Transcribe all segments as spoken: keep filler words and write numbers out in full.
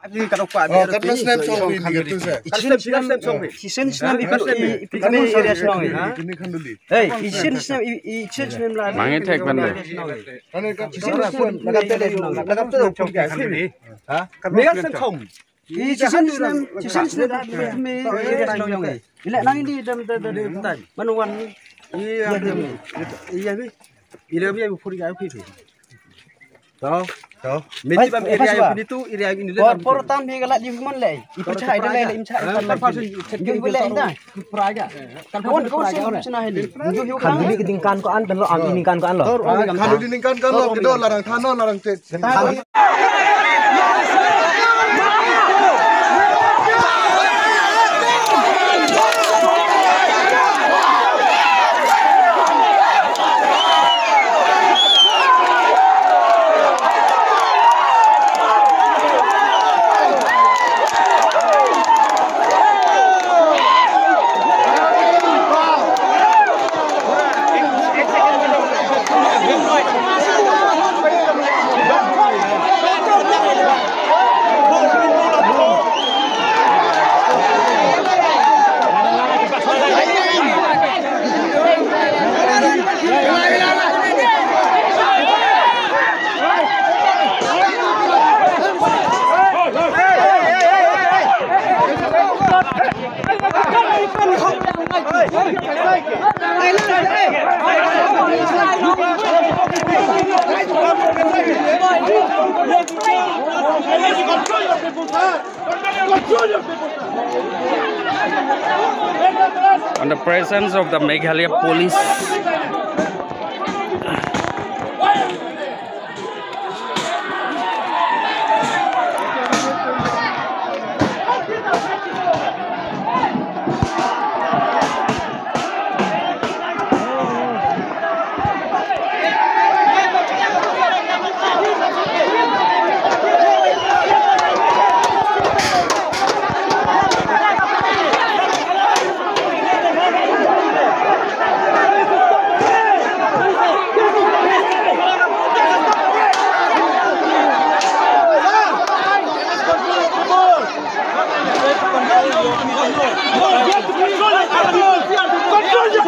Apni kadokave, oh, kadokave snem song ini gitu, sir. Isi snem, isi snem song ini. Isi snem isi snem isi snem area song ini. Ini kan dulu. Hei, isi snem isi snem, isi snem la. Mangin thek benda. Isi snem, laga tele, laga tele song ini. Ha? Mega snem song. Isi snem, isi snem isi snem area song ini. Ila nang ini dam, dam, dam, dam. Manuan. Iya, iya, iya. Ila bi, bi puri ga pi pi. To, to. Meti bang area yang ini tu, area yang ini. Por, por tam hi kala di human le. Ipi chai de le, im chai. Kan pasin, ipi le ina. Praja. Kan kon kon si china heli. Ju yu kan dili keding kan ko an, dan lo am ini kan ko an lo. Kan dili kan ko an lo, kedo larang thano, larang chet. On the presence of the Meghalaya police.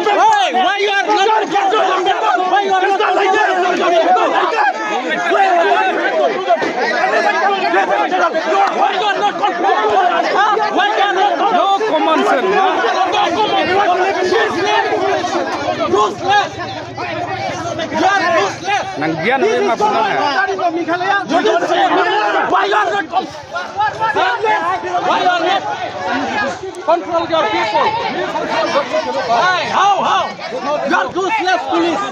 Hey, why you are not, why you are not, why you are not controlling? Huh? Why you are not controlling? No common sense, huh? Useless. You are useless. Nang gian ave ma puna hai. Why you are not controlling? Why you are not control your people? Why? How? How? You are useless police.